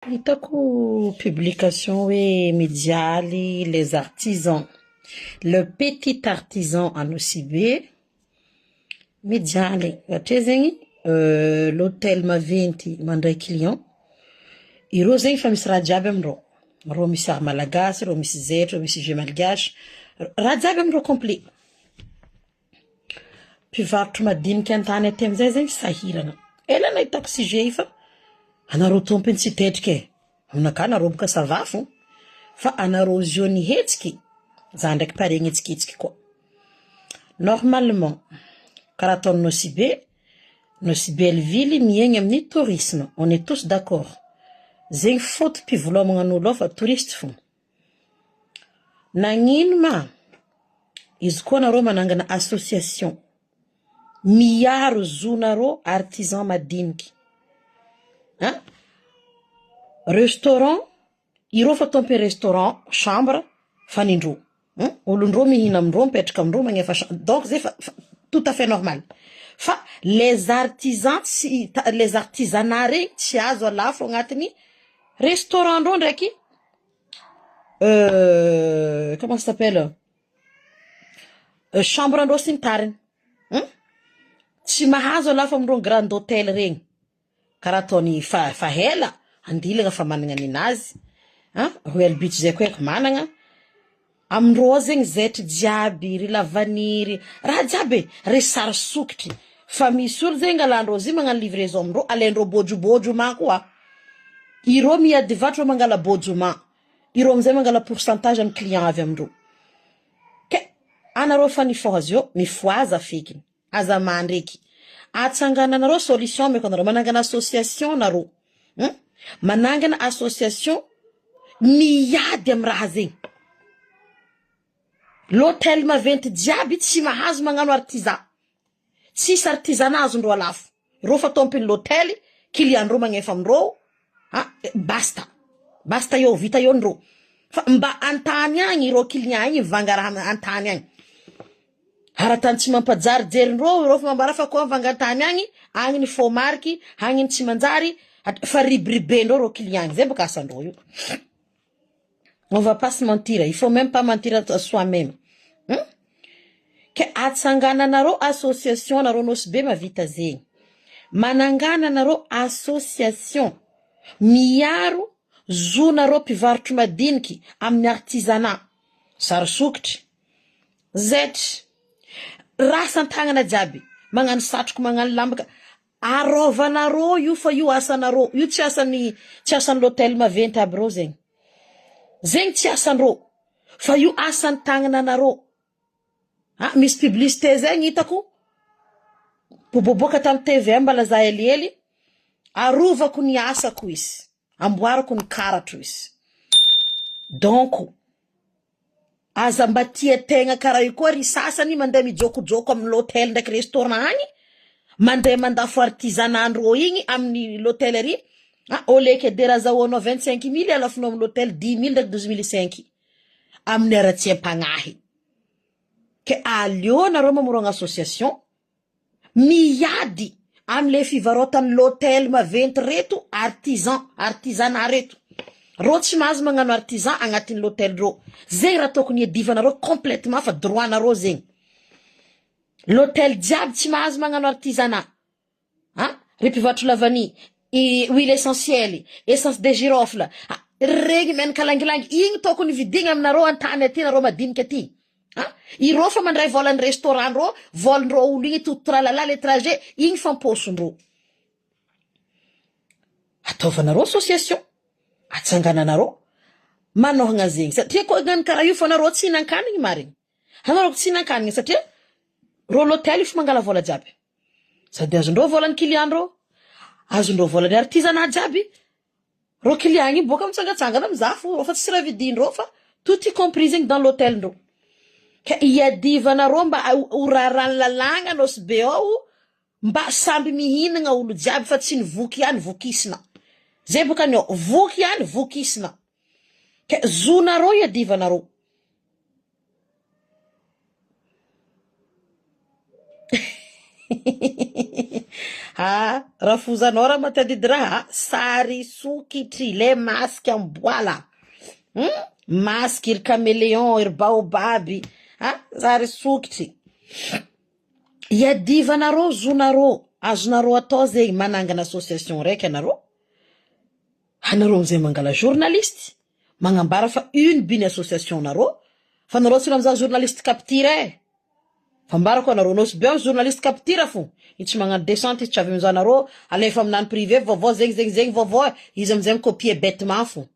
Hitako publication hoe mijaly les artisans, le petit artisan Anosibe mijaly satria zegny l'hôtel maventy mandray client, ireo zegny efa misy raha jiaby amindreo, reo misy art malagasy, reo misy zaitra, reo misy jeu malgache, raha jiaby amindreo complet. Mpivarotro madinika an-tany aty amin'izay zegny sahirana. Ela nahitako sujet io fa anareo tompony tsy tetriky e. Aminakahy nareo boka ça va fô. Fa anareo zio nihetsiky, za ndraiky pare nihetsikitsiky koa. Normalement, karaha ataon'i Nosy Be, Nosy Belleville miaigna amin'ny tourisme, on est tous d'accord. Zegny foto-pivolomagna ao fa touriste fô. Nagnino ma izy koa nareo manangana association miaro zonareo artisan madiniky an! Restaurant ireo fa tompon'ny restaurant chambre fa nindreo an! Olondreo mihina amindreo mipetraka amindreo magnefa chambre donc zay fa tout à fait normal fa les artisans tsy les artisanat regny tsy azo alafo agnatin'ny restaurant ndreo ndraiky comment ça s'appelle chambre ndreo sy ny tariny hum tsy mahazo alafo amindreo grande hôtel regny karaha ataony fa fa ela andilana fa manana ninazy an Royal Beach zay koa efa manana amindreo ao zegny zaitry jiaby ry lavaniry raha jiaby e ry sary sokitry fa misy olo zegny angalandreo izy magnano livraison amindreo alaindreo bôjobôjo manko a ireo miady varotra mangala bôjoma ireo amizay mangala pourcentage amy client avy amindreo ke anareo fa nifoha azy eo mifohaza fekiny aza mandreky atsangananareo solution ameko anareo manangana association nareo hum manangana association miady amy raha zegny l'hôtel maventy jiaby tsy mahazo magnano artisan tsisy artisanat azondreo alafo reo fa tompony l'hôtel client ndreo magnefa amindreo ah basta basta eo vita eo ndreo fa mba antany agny ireo client igny mivanga raha antany agny Ara tany tsy mampajary jerindreo ireo fa mambara fa koa mivanga antany agny agny ny faux marque agny ny tsy manjary fa ribiribendreo reo client igny zay boka asandreo io on va pas se mentir il faut même pas mentir à soi même hum ke atsangananareo association nareo Nosy Be mavita zegny manangananareo association miaro zonareo mpivarotro madiniky amin'ny artisanat sary sokitry zaitry rasa an-tagnana jiaby magnano satroko magnano lamba ka arôvanareo io fa io asanareo io tsy asan'ny tsy asan'ny l'hôtel maventy aby reo zegny zegny tsy asandreo fa io asan'ny tagnananareo ah misy publicité zegny hitako boboboka tamin'ny TV mbala za helihely arovako ny asako izy amboariko ny karatro izy donc Aza mba tia tegna karaha io koa ry sasany mandeha mijôkojôko amin'ny l'hôtel ndraiky restaurant agny, mandeha mandafo artisanat ndrô igny amin'ny l'hôtel ary, ah au lieu que de raha azahoanao 25 mille alafonao amin'ny l'hôtel 10 mille ndraiky 12 mille cinq amin'ny haratsiam-pagnahy. Ke aleo nareo mamorogna association miady amle fivarotan'ny l'hôtel maventy reto artisan artisanat reto reo tsy mahazo magnano artisan agnatin'ny l'hôtel reo zegny raha tokony iadivanareo complètement fa droit nareo zegny l'hôtel jiaby tsy mahazo magnano artisanat ah ry mpivarotro lavany huile essentielle essence de girofle ah, regny menaka langilangy igny tokony vidigna aminareo antany aty nareo madiniky aty ah ireo fa mandray volan'ny restaurant reo volindreo olo igny tout tralala le trajet igny famposondreo ataovanareo association atsangananareo manohagna zegny satria koa hagnano karaha io fa nareo tsy hihinan-kanigny marigny anareo tsy hihinan-kanigny satria reo l'hôtel io fa mangala vola jiaby sady azondreo volan'ny client reo azondreo volan'ny artisanat jiaby reo client igny boka mitsangatsangana mizaha fo reo fa tsisy raha vidindreo fa tout y compris zegny dans l'hôtel ndreo ke iadivanareo mba ho raran'ny lalàgna Nosy Be ao mba samby mihinagna olo jiaby fa tsy ny voky ihany vokisina zay boka ny ao voky ihany vokisina ke zonareo iadivanareo Ah, rafozanao raha mahatadidy raha ah, sary sokitry le masque amboala. Masque ry caméléon, ry baobab, ah, sary sokitry. Iadivanareo zonareo, azonareo atao zegny manangana association raiky anareo. Anareo amizay mangala journaliste, magnambara fa une by ny association nareo, fa nareo tsy mizaha journaliste capture e. Fa ambarako anareo, Nosy Be journaliste capture fo, izy tsy magnano descente, izy tsy avy mizaha anareo, alefa aminany privé vaovao zegny zegny zegny vaovao e, izy amizay mi-copier bêtement fo.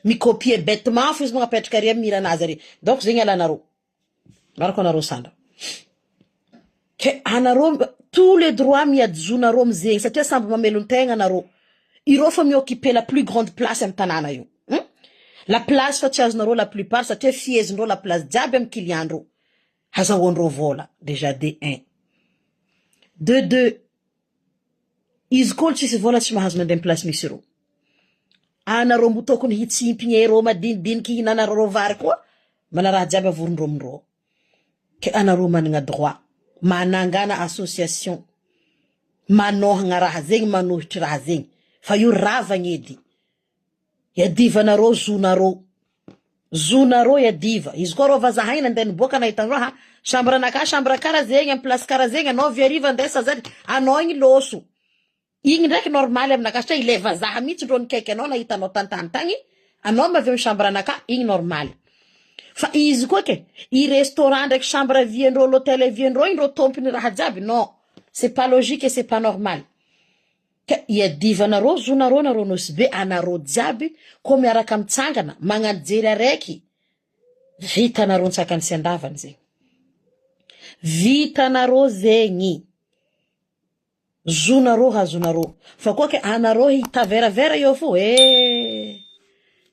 Mi-copier bêtement fo izy magnapetraka ary amy mira anazy ary. Donc zegny alanareo. Ambarako anareo sandra. Ke anareo tous les droits miady zonareo amizegny satria samby mamelon-tegna anareo. Ireo fa mi-occuper la plus grande place amy tanàna io. La place fa tsy azonareo la plupart satria fiezindreo la place jiaby amy client-ndreo. Azahoandreo vola déjà de un. De deux, izy koa olo tsisy vola tsy mahazo mandeha amy place misy reo. Anareo mbo tokony hitsimpigny reo madinidiniky hihinanareo vary koa mana raha jiaby avorondreo amindreo. Ke anareo manana droit manangana association manohagna raha zegny, manohitry raha zegny fa io ravagny edy. Iadivanareo zonareo. Zonareo iadiva. Izy koa reo vazaha igny nandeha niboaka nahita raha chambre anakahy chambre karaha zegny amy place karaha zegny anao avy hariva andeha sazany anao igny loso. Igny ndraiky normaly aminakahy satria ilay vazaha mihitsy ndreo nikaiky anao nahita anao tantany tagny, anao mavy amy chambre anakahy igny normaly. Fa izy koa ke i restaurant ndraiky chambre aviandreo, l'hôtel aviandreo igny reo tompony raha jiaby, non, c'est pas logique et c'est pas normal. Ke iadivanareo zonareo nareo Nosy Be anareo jiaby koa miaraka mitsangana magnano jery araiky vitanareo ntsakany sy andavany zegny. Vitanareo zegny. Zonareo hazonareo. Fa koa ke anareo hitaveravera eo fo eh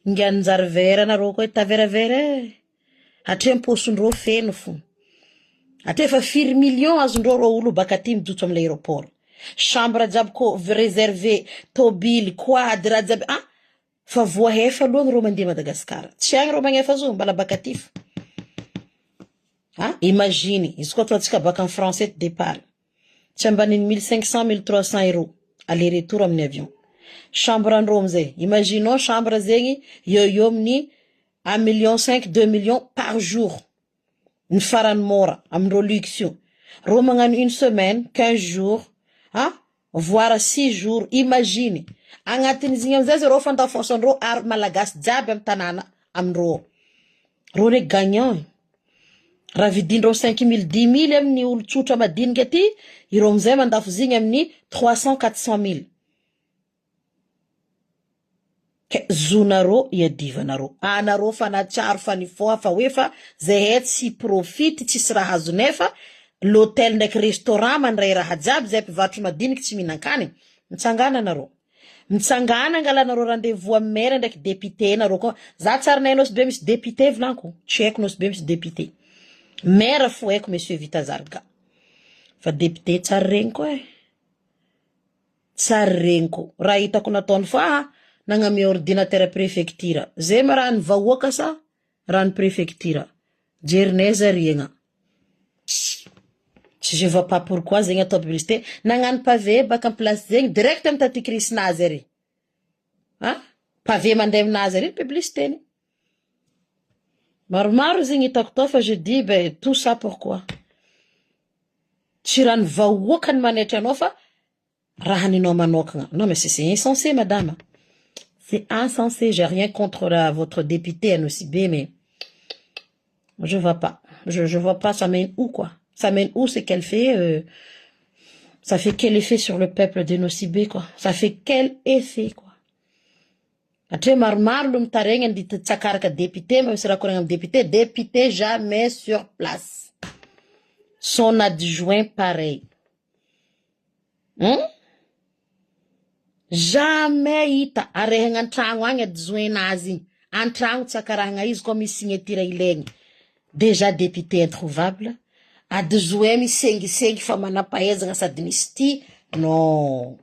nganjary vera anareo koa hitaveravera e. Hatria am-paosindreo feno fo. Hatria efa firy million azondreo reo olo baka aty mijotso amy l'aéroport. Chambre jiaby ko réservé, tôbily, quad, raha jiaby ah fa voahefa aloha reo mandeha Madagasikara. Tsy agny reo magnefa zo mbala baka aty fo. Ah, imagine, izy koa ataontsika baka en France eto départ. Tsy ambanin'ny 1500 1300 euros aller retour amin'ny avion. Chambre andreo amizay, imaginons chambre zegny eo eo amin'ny 1 million 5 2 millions par jour. Ny farany mora amindreo luxe io. Reo magnano une semaine, 15 jours, ah, voire 6 jours, imagine. Agnatin'izy igny amizay zareo fandafosandreo ary malagasy jiaby amy tanàna amindreo ao. Reo ndraiky gagnant. Raha vidindreo 5000 10000 amin'ny olo tsotra madiniky aty, ireo amizay mandafo zigny amin'ny 300 400 mille. Ke zonareo iadivanareo. Anareo fa natsiaro fa nifoha fa hoe fa zahay tsy profite tsisy raha azonay fa l'hôtel ndraiky restaurant mandray raha jiaby zahay mpivarotro madiniky tsy mihinan-kanigny. Mitsangana anareo. Mitsangana angalanareo rendez-vous amy maire ndraiky député nareo koa. Za tsary nahay Nosy Be misy député volaniko. Tsy haiko Nosy Be misy député. Maire fo haiko monsieur Vita Zarga. Fa député tsary regny koa e. Tsary regniko. Raha hitako nataony fa ah, nagnamia ordinateur préfecture. Zay ma raha ny vahoaka sa raha ny préfecture. Jerinay zariagna. Tsy je vois pas pourquoi zegny atao publicité. Nagnano pavé baka amy place zegny direct amy taty Krisinazy ary. Ah, pavé mandeha aminazy ary publicité-ny. Maromaro zegny hitako tao fa je dis ben tout ça pourquoi? Tsy raha ny vahoaka ny manaitra anao fa raha ninao manokagna. Non mais c'est insensé madame. C'est insensé. J'ai rien contre votre député à Nosy Be mais je vois pas. Je vois pas ça mène où quoi. Ça mène où ce qu'elle fait ça fait quel effet sur le peuple de Nosy Be quoi. Ça fait quel effet quoi. Satria maromaro lo mitaregny andia tsakaraka député mba misy raha koragna amy député. Député jamais sur place. Son adjoint pareil. Jamais hita arehagna an-tragno agny adjoint-nazy igny. An-tragno tsakarahagna izy koa misy signature ilaigny. Déjà député introuvable. Adjoint misengisengy fa manam-pahaizana sady misy ty. Non.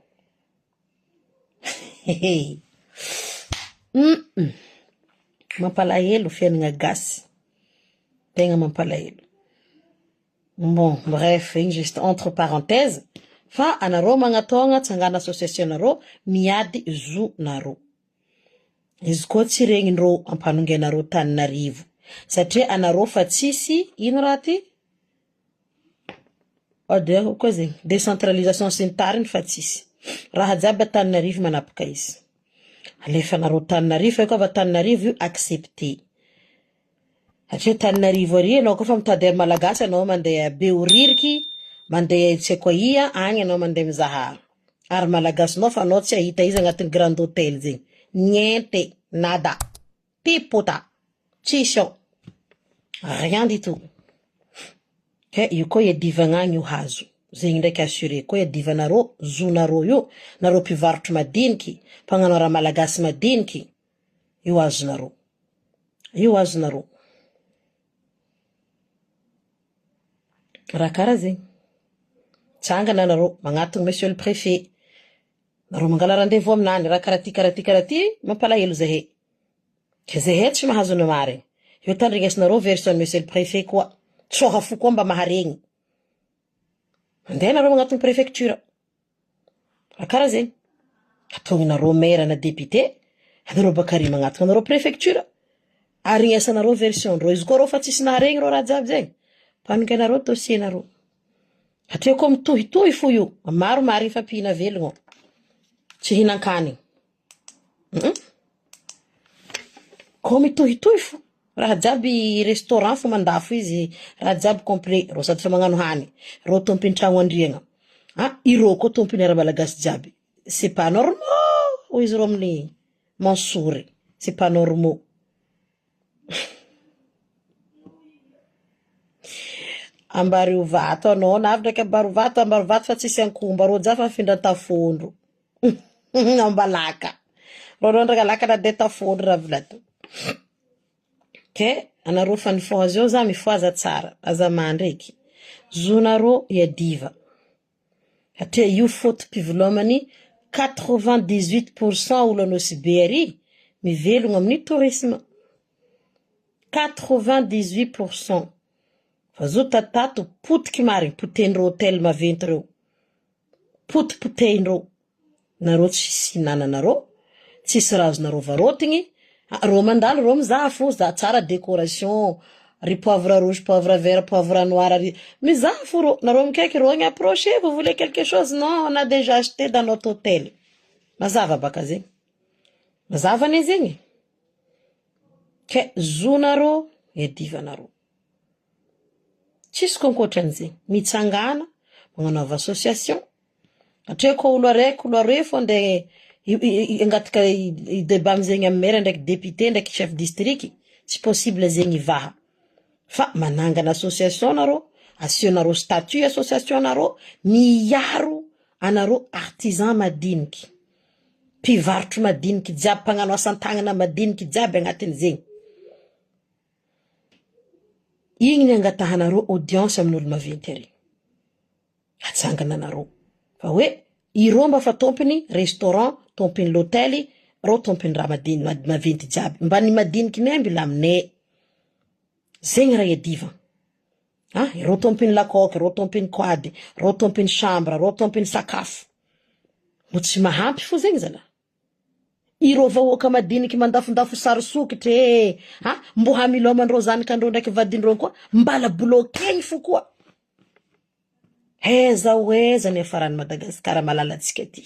Mampalahelo fiainana gasy. Tegna mampalahelo. Bon, bref, igny juste entre parenthèses. Fa anareo magnataogna tsangana association nareo miady zo nareo. Izy koa tsy regnindreo ampanongainareo Taninarivo satria anareo fa tsisy ino raha ty? Ode koa zegny décentralisation sy ny tariny fa tsisy. Raha jiaby Antananarivo manapaka izy. Alefanareo Tananarivo fa io koa avy Antananarivo io accepté. Satria Tananarivo ary anao koa fa mitady air malagasy anao mandeha Behoririka, mandeha tsy haiko aia, agny anao mandeha mizaha art malagasinao fa anao tsy hahita izy agnatin'ny grand hôtel zegny. Niente, nada, pipota, tsisy ao. Rien du tout. Ke io koa iadivagna agny io hazo. Zegny ndraiky assuré koa iadivanareo, zonareo io, nareo mpivarotro madiniky, mpagnano raha malagasy madiniky, io azonareo. Io azonareo. Raha karaha zegny. Tsangana anareo, magnatony monsieur le préfet. Nareo mangala rendez-vous aminany, raha karaha ty, karaha ty, karaha ty, mampalahelo zahay. Ke zahay tsy mahazo ny marigny. Io tandrignesinareo version monsieur le préfet koa. Tsoha fo koa mba maharegny. Mandeha nareo magnatony préfecture. Raha karaha zegny. Ataonareo maire na député, anareo baka ary magnatona anareo préfecture. Arignesanareo version ndreo. Izy koa reo fa tsisy naharegny reo raha jiaby zegny. Mpanoka anareo dossier nareo. Satria koa mitohitohy fo io. Maro marigny fa mpihina velogno. Tsy hihinan-kanigny. Koa mitohitohy fo. Raha jiaby restaurant fo mandafo izy, raha jiaby complet. Reo sady fa magnano hany. Reo tompony tragno andriagna. Ah, ireo koa tompony ara malagasy jiaby. C'est pas normaux hoy izy reo amin'ny Mansory. C'est pas normaux. Ambariovato anao na avy ndraiky Ambariovato, Ambariovato fa tsisy ankomba, reo jiaby fa mifindra tafondro. Ambalaka. Reo reo ndraiky alaka nandeha tafondro raha volato. Ke anareo fa nifohaza eo za mifohaza tsara, aza mandry eky. Zonareo iadiva. Satria io foto-pivelomany 98% olo Anosibe be ary mivelogno amin'ny tourisme. 98%. Fa zo tatato potiky marigny, potehin'ireo hôtel maventy reo. Potipotehindreo. Nareo tsisy hinananareo, tsisy raha azonareo varotigny. Reo mandalo reo mizaha fo, za tsara décoration, ry poivre rouge, poivre vert, poivre noir, ry mizaha fo reo. Nareo mikaiky reo agny approchez, vous voulez quelque chose? Non, on a déjà acheté dans notre hôtel. Mazava baka zegny. Mazava anie zegny. Ke zonareo iadivanareo. Tsisy koa ankoatran'izegny. Mitsangana, magnanaova association. Satria koa olo araiky, olo aroe fô andeha hangataka hi-débat amizegny amin'ny maire ndraiky député ndraiky chef district, tsy possible zegny hivaha. Fa manangana association nareo, asianareo statut association nareo, miaro anareo artisan madiniky, mpivarotro madiniky jiaby, mpagnano asan-tagnana madiniky jiaby agnatin'izegny. Igny ny angatahanareo audience amin'olo maventy ary. Atsangana anareo. Fa hoe ireo mba fa tompony restaurant, tompony l'hôtel, reo tompony raha madiny maventy jiaby. Mba ny madiniky nay mbola aminay. Zegny raha iadiva. Ah, ireo tompony lakoky, ireo tompony koady, ireo tompony chambre, ireo tompony sakafo. Mbo tsy mahampy fo zegny zalahy. Ireo vahoaka madiniky mandafondafo sary sokitra e. Ah, mbo hamilomandreo zanakandreo ndraiky vadindreo koa, mbala bloquer fo koa. Aiza ho aiza ny hafaran'i Madagasikara malalantsika ty.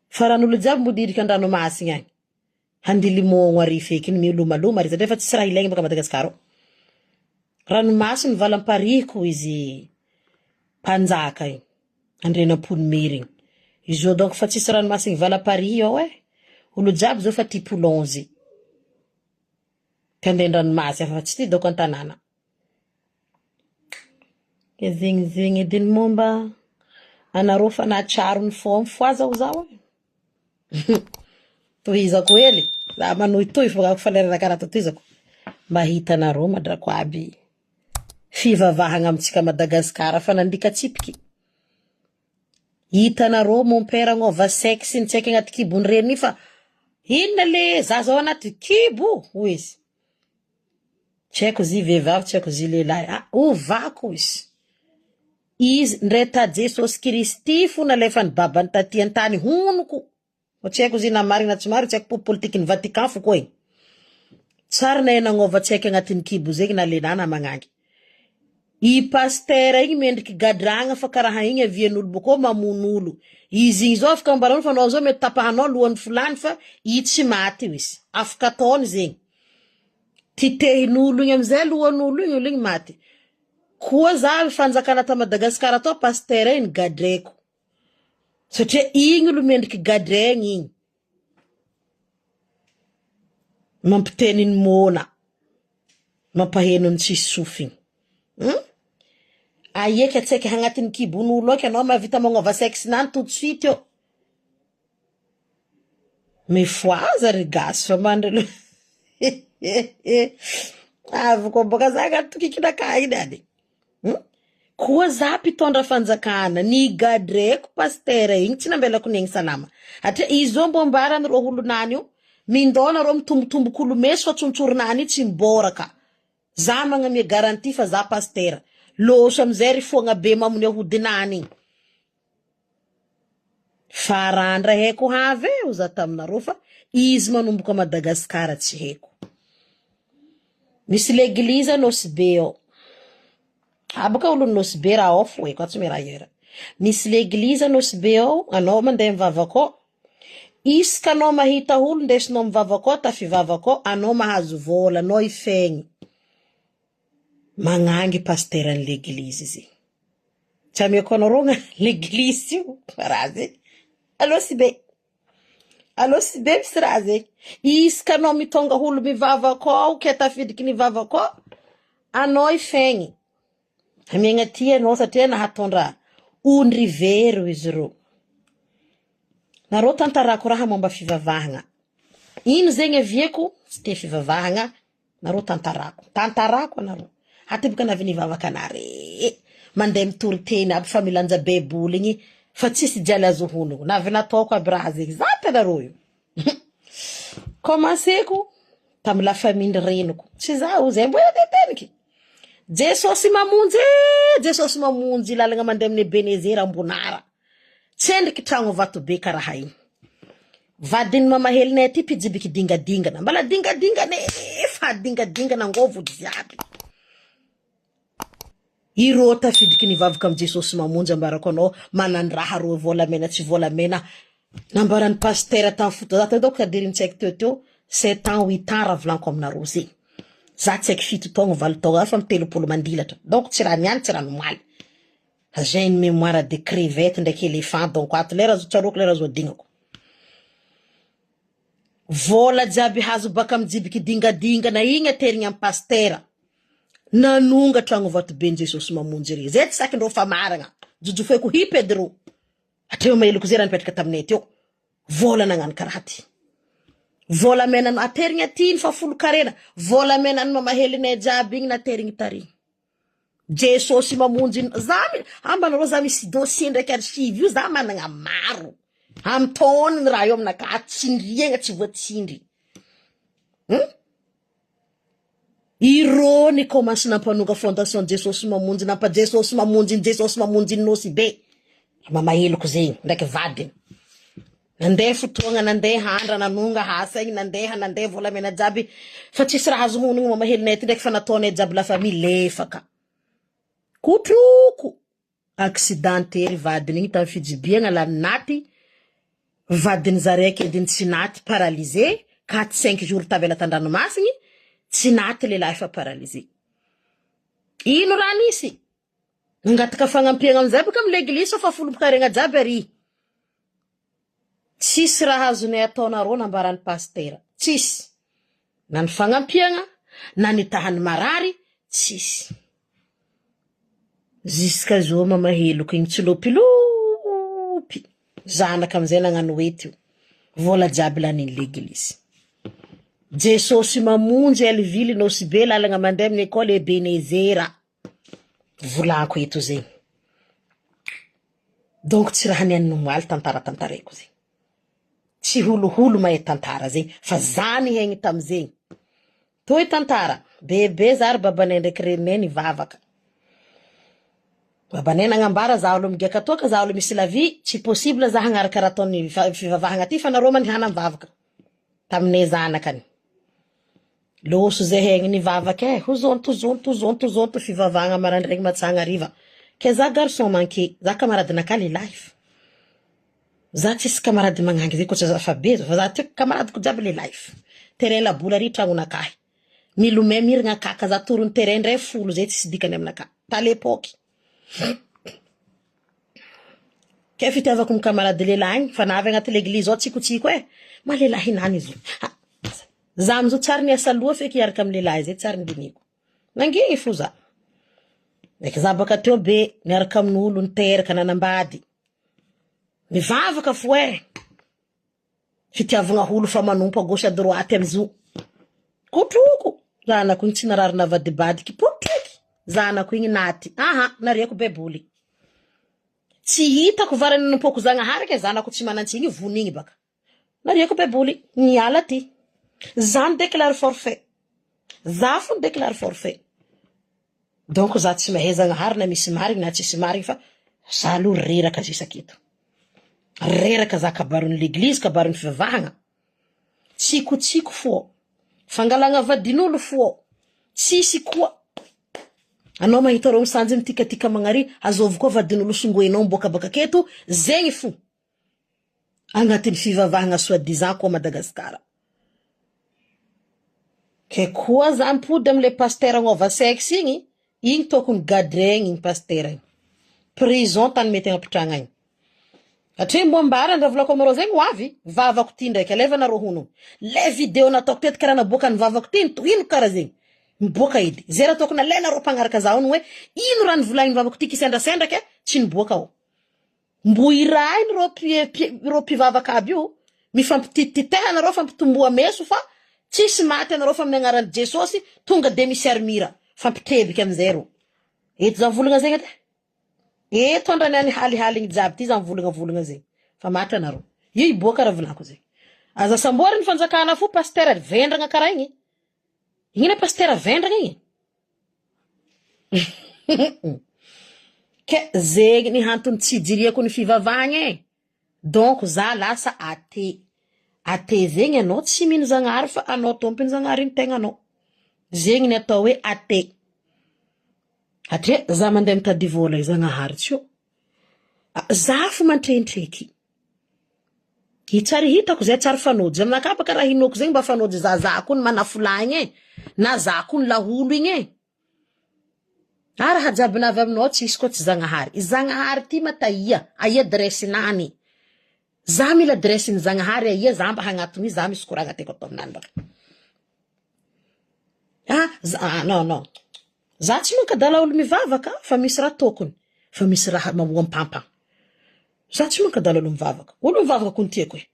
Faran'olo jiaby mody hidriky an-dranomasina agny. Handilimogno ary feky ny milomaloma ary satria fa tsisy raha ilaigny baka Madagasikara ao. Ranomasiny valam-parihiko izy mpanjaka io. Andrianampoinimerina. Izy io donc fa tsisy ranomasiny valam-parihy ao e. Olo jiaby zao fa tia plonge. Te handeha an-dranomasy fa tsy tia doko an-tanàna. Ke zegny zegny edy ny momba anareo fa nahatsiaro ny fô mifohaza ho zaho e. Tohizako hely, za manohitohy fô fa lerana karaha toa tohizako. Mba hitanareo madrako aby fivavahagna amintsika Madagasikara fa nandika tsipiky. Hitanareo mon père agnova sexe ny tsy haiko agnaty kibon'ny reniny fa inona le zaza ao anaty kibo hoy izy. Tsy haiko zy vehivavy, tsy haiko zy lehilahy. Ah, ovako izy. Izy ndray ta Jesosy Kristy fo nalefan'ny babany taty an-tany honoko. Fa tsy haiko izy na marina na tsy marina, tsy haiko politikin'ny Vatican fo koa igny. Tsary nahay nagnova tsy haiko agnatin'ny kibo zegny na lehilahy na magnangy. I pastera igny mendriky gadragna fa karaha igny avian'olo bôkô mamono olo. Izy igny zao afaka ambaranao fa anao zao mety tapahanao lohan'ny folany fa i tsy maty io izy. Afaka ataony zegny. Titehin'olo igny amizay lohan'olo igny, olo igny maty. Koa za fanjakana ta Madagascar tao pastera igny gadraiko. Satria igny olo mendriky gadraigny igny. Mampiteny ny moana, mampaheno ny tsisy sofigny. Hum? Aia ka tsaiky agnatin'ny kibon'olo eky anao mahavita magnova sexe-nany tout de suite eo. Mifohaza ry gasy fa mandry aloha. Avy koa boka za ka tokikinakahy iny any. Hum? Koa za mpitondra fanjakana, nigadraiko pastera igny, tsy nambelako niaigny salama. Hatria izy zao mbô ambarany rô olonany io, mindôna rô mitombotomboko olo meso fa tsontsorinany io tsy mibôraka. Za magnamia garantie fa za pastera. Lôso amizay ry foagna be mamony ahodinany igny. Fa raha ndray haiko havy e, ho za taminareo fa izy manomboka Madagascar tsy haiko. Misy leglizy a Nosy Be ao. Aboka olon'i Nosy Be raha ao fo haiko, tsy miraha ailleurs. Misy leglizy a Nosy Be ao, anao mandeha mivavaka ao. Isaka anao mahita olo ndesinao mivavaka ao, tafivavaka ao, anao mahazo vôla, anao ifegny. Magnangy pasiteran'ny leglizy izy. Tsy ameko anareo gna leglizy io raha zegny. Allo Sibe. Allo Sibe misy raha zegny. Isaka anao mitônga olo mivavaka ao ke tafiditry ny vavaka ao, anao ifegny. Amiagna aty anao satria nahatondra ondry very hoy izy ireo. Nareo tantarako raha momba fivavahagna. Ino zegny aviako? Tsy tia fivavahagna, Nareo tantarako tantarako anareo aty boka navy nivavaka anare mandeha mitory teny aby fa milanja baiboly igny fa tsisy jialy azo honogno navy nataoko aby raha zegny za tanareo io commenceko tamy la famille reniko tsy zaho zay mbola teteniky Jesosy mamonjy e Jesosy mamonjy lalagna mandeha amin'ny Ebenezer Ambonara Tsendriky tragno vato be karaha igny. Vadin'ny mamahelinay aty mpijibiky dingadingana. Mbala dingadingana efa dingadingana angovo jiaby. Ireo tafidriky nivavaka amin'i Jesosy mamonjy ambarako anao manandraha reo volamena tsy volamena nambaran'ny pasitera tamin'ny fotoana za teo daoko kadiriny tsy haiko teo teo sept ans huit ans raha volaniko aminareo zegny za tsy haiko fito taogno valo taogno za fa telopolo mandilatra donc tsy raha niany tsy raha nomaly J'ai une mémoire de crevette ndraiky éléphant donc ato lera zo tsaroako lera zo adignako. Vola jiaby hazo baka amy jibiky dingadingana igny aterigny amy pastera. Nanonga tragno vatoben'i Jesosy mamonjy re. Zay tsy sakindreo fa maragna. Jojofeko hipy edy reo. Hatreo maheloko zay raha nipetraka taminay teo. Vola nagnano karaha ty. Volamena aterigny aty ny fahafolon-karena. Volamena ny mamahelinay jiaby igny naterigny tary. Jesosy mamonjy ny za amba nareo za misy dossier ndraiky archive io za managna maro amy taona ny raha io aminakahy tsindriagna tsy voatsindry hum ireo ny commence nampanonga fondation Jesosy mamonjy nampa Jesosy mamonjy ny Jesosy mamonjy ny Nosy be mamaheloko zegny ndraiky vadiny Nandeha fotoagna nandeha andra nanonga asa igny nandeha nandeha volamena jiaby fa tsisy raha azo honogno mama helinay ty ndraiky fa nataonay jiaby la famille lefaka kotroko accident tery vadiny igny tamy fijibiagna lany naty vadiny zaraiky ediny tsy naty paralysé quatre cinq jours tavela tandranomasigny tsy naty lehilahy fa paralysé ino raha nisy nangataka fagnampiagna amizay baka amy leglizy fa folom-pikaregna jiaby ary Tsisy raha azonay ataonareo nambaran'ny pasitera. Tsisy. Na ny fagnampiagna, na ny tahan'ny marary, tsisy. Jusqu'à zao mamaheloko igny tsilopilopy. Zanaka amizay nagnano ety io. Vola jiaby lanin'ny leglizy. Jesosy mamonjy Alivily Nosy Be lalagna mandeha amin'ny école Ebenezera. Volako eto zegny. Donc tsy raha nihaino omaly tantara tantaraiko zegny. Tsy holoholo mahay tantara zegny fa za nihaigny tamizegny. Toy tantara, bebe za ry babanay ndraiky reninay nivavaka. Babanay nagnambara za olo migiaka toaka za olo misy la vie tsy possible za hagnaraka raha ataon'ny fivavahagna ty fa nareo mandehana mivavaka taminay zanakany. Loso zay hegny nivavaka e, hozonto zonto zonto zonto fivavahagna maraindraigny matsagna hariva. Ke za garçon manqué, za camaradinakahy lehilahy fa za tsisy camarade magnangy zay koa tsy za fa be fa za ty camaradiko jiaby lehilahy fa terrain laboly ary tragnonakahy. Milomay mirigna kaka za toron'ny terrain ndray folo zay tsisy dikany aminakahy ta l'époque. Kay fitiavako mikamarady lehilahy igny fa na avy agnaty l'église ao tsikotsiko e, ma lehilahy hinany izy io. Za amizao tsy ary niasa loha feky hiaraka amy lehilahy zay tsy ary nidiniko. Nangigny fo za. Ndraiky za baka teo be niaraka amin'olo niteraka nanambady. Mivavaka fo e. Fitiavagna olo fa manompo à gauche à droite amizio. Kotroko! Zanako igny tsy narary navadibadiky potriky zanako igny naty aha nariako baiboly. Tsy hitako vara nanompoako Zagnahary ke zanako tsy manantsigny vonigny baka. Nariako baiboly niala ty. Za mi-declare forfait. Za fo mi-declare forfait. Donc za tsy mahay Zagnahary na misy marigny na tsisy marigny fa za aloha reraka zisak'eto. Reraka za kabarin'ny leglizy, kabarin'ny fivavahagna. Tsikotsiko fo ao. Fangalagna vadin'olo fo ao. Tsisy koa. Anao mahita reo misanjy mitikatika magnary, azovy koa vadin'olo songoenao miboaka baka aketo, zegny fo. Agnatin'ny fivavahagna soit disant koa Madagasikara. Ke koa za mipody amle pasitera agnova sexe igny, igny tokony gadraigny igny pasitera igny. Prison tany mety agnapitrahagna igny. Satria mbô ambara ny raha volako aminareo zegny ho avy, vavako ty ndraiky alaiva nareo hono. Le video nataoko teto karaha naboakan'ny vavako ty tohiniko karaha zegny. Miboaka edy. Ze raha tokony alainareo mpagnaraka za hono hoe ino raha nivolagnin'ny vavako ty kisendrasendra ke tsy niboaka ao. Mbo irahiny reo reo mpivavaka aby io, mifampititititeha anareo fampitomboa meso fa tsisy maty anareo fa amin'ny agnaran'i Jesosy tonga de misy armira fampitrebiky amizay reo. Eto za mivolagna zegny edy e. Eto andrany any halihaligny jiaby ty za mivolagna volagna zegny fa maty anareo. Io hiboaka raha volako zegny. Aza samborin'ny fanjakana fo pasitera vendragna karaha igny. Igny anie pasitera vendragna igny. Ke zegny ny antony tsy ijiriako ny fivavahagna e! Donc za lasa athée. Athée zegny anao tsy mino Zagnahary fa anao tompony Zagnahary ny tegnanao. Zegny ny atao hoe athée. Satria za mandeha mitady vôla i Zagnahary tsy eo. Za fo mantrentreky. I tsary hitako zay tsary fanojy aminakahy baka raha inoako zegny mba fanojy za za koa ny manafolagny e na za koa ny laholo igny e ah raha jiaby navy aminao tsisy koa tsy zagnahary i zagnahary ty ma taia aia adresse nany za mila adresse ny zagnahary aia za mba hagnatogno izy za misy koragna tiako atao aminany baka ah za ah non non za tsy mankadala olo mivavaka fa misy raha tokony fa misy raha mamoampampa Za tsy mankadala olo mivavaka. Olo mivavaka ko ny tiako e.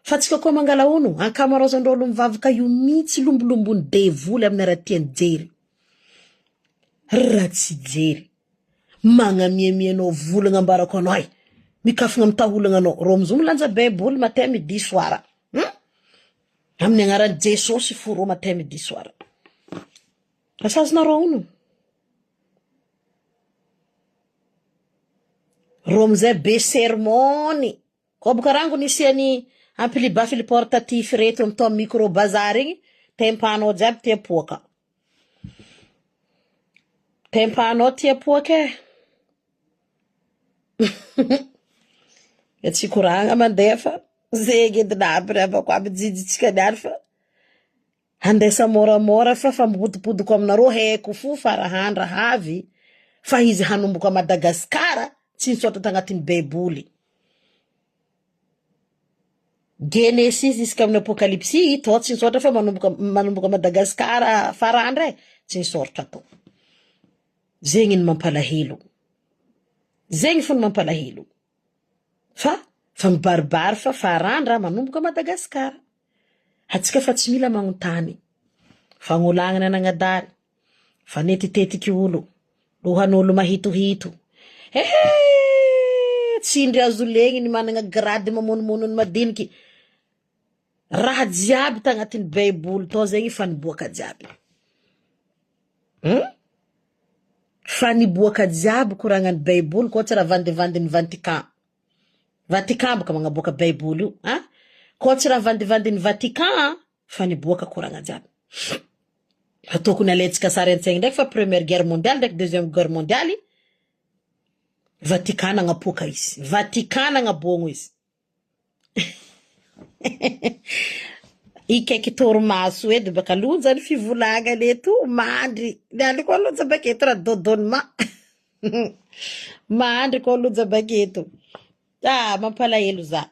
Fa tsika koa mangala ono, ankamaroazandreo olo mivavaka io mitsy lombolombony devoly amin'ny aratiany jery. Ratsy jery. Magnamiamia anao volagna ambarako anao e. Mikafogna amy taolagna anao. Reo amizao milanja baiboly matin midi soir. Hum? Amin'ny agnaran'i Jesosy fo reo matin midi soir. Asazinareo ono. Reo amizay be sermon-ny. Koa boka rango nisian'ny ampli baffle portatif reto amy tao micro bazary igny, tympan-nao jiaby tia poaka. Tympan-nao tia poaka e. Tsy koragna mandeha fa zegny edy na aby ry havako aby jijintsika niany fa Handesa môramôra fa fa mibodobodoko aminareo haiko fo fa raha andra havy fa izy hanomboka Madagascar tsy nisaotra tagnatin'ny baiboly Genesis jusqu'à amin'ny apokalypsy tô tsy nisaotra fa manomboka manomboka Madagascar farandra e tsy nisaoratra tô zegny ny mampalahelo zegny fo ny mampalahelo fa fa mibaribary fa farandra manomboka Madagascar Atsika fa tsy mila magnontany. Fagnolagnana anagnadary, fanetitetiky olo, lohan'olo mahitohito. Ehe! Tsindry azo legny ny managna grade mamonomono ny madiniky. Raha jiaby tagnatin'ny baiboly tao zegny fa niboaka jiaby. Hum? Fa niboaka jiaby koragnan'ny baiboly koa tsy raha vandivandin'ny Vatican. Vatican boka magnaboaka baiboly io a! Koa tsy raha vandivandin'ny Vatican a! Fa niboaka koragna jiaby. Fa tokony alaintsika sary an-tsaigny ndraiky fa première guerre mondiale ndraiky deuxième guerre mondiale Vatican nagnapoaka izy. Vatican nagnaboagno izy. Ikaiky torimaso edy baka loja ny fivolagnana eto mandry niany koa loja baka eto raha dodonma mandry koa loja baka eto ah mampalahelo za.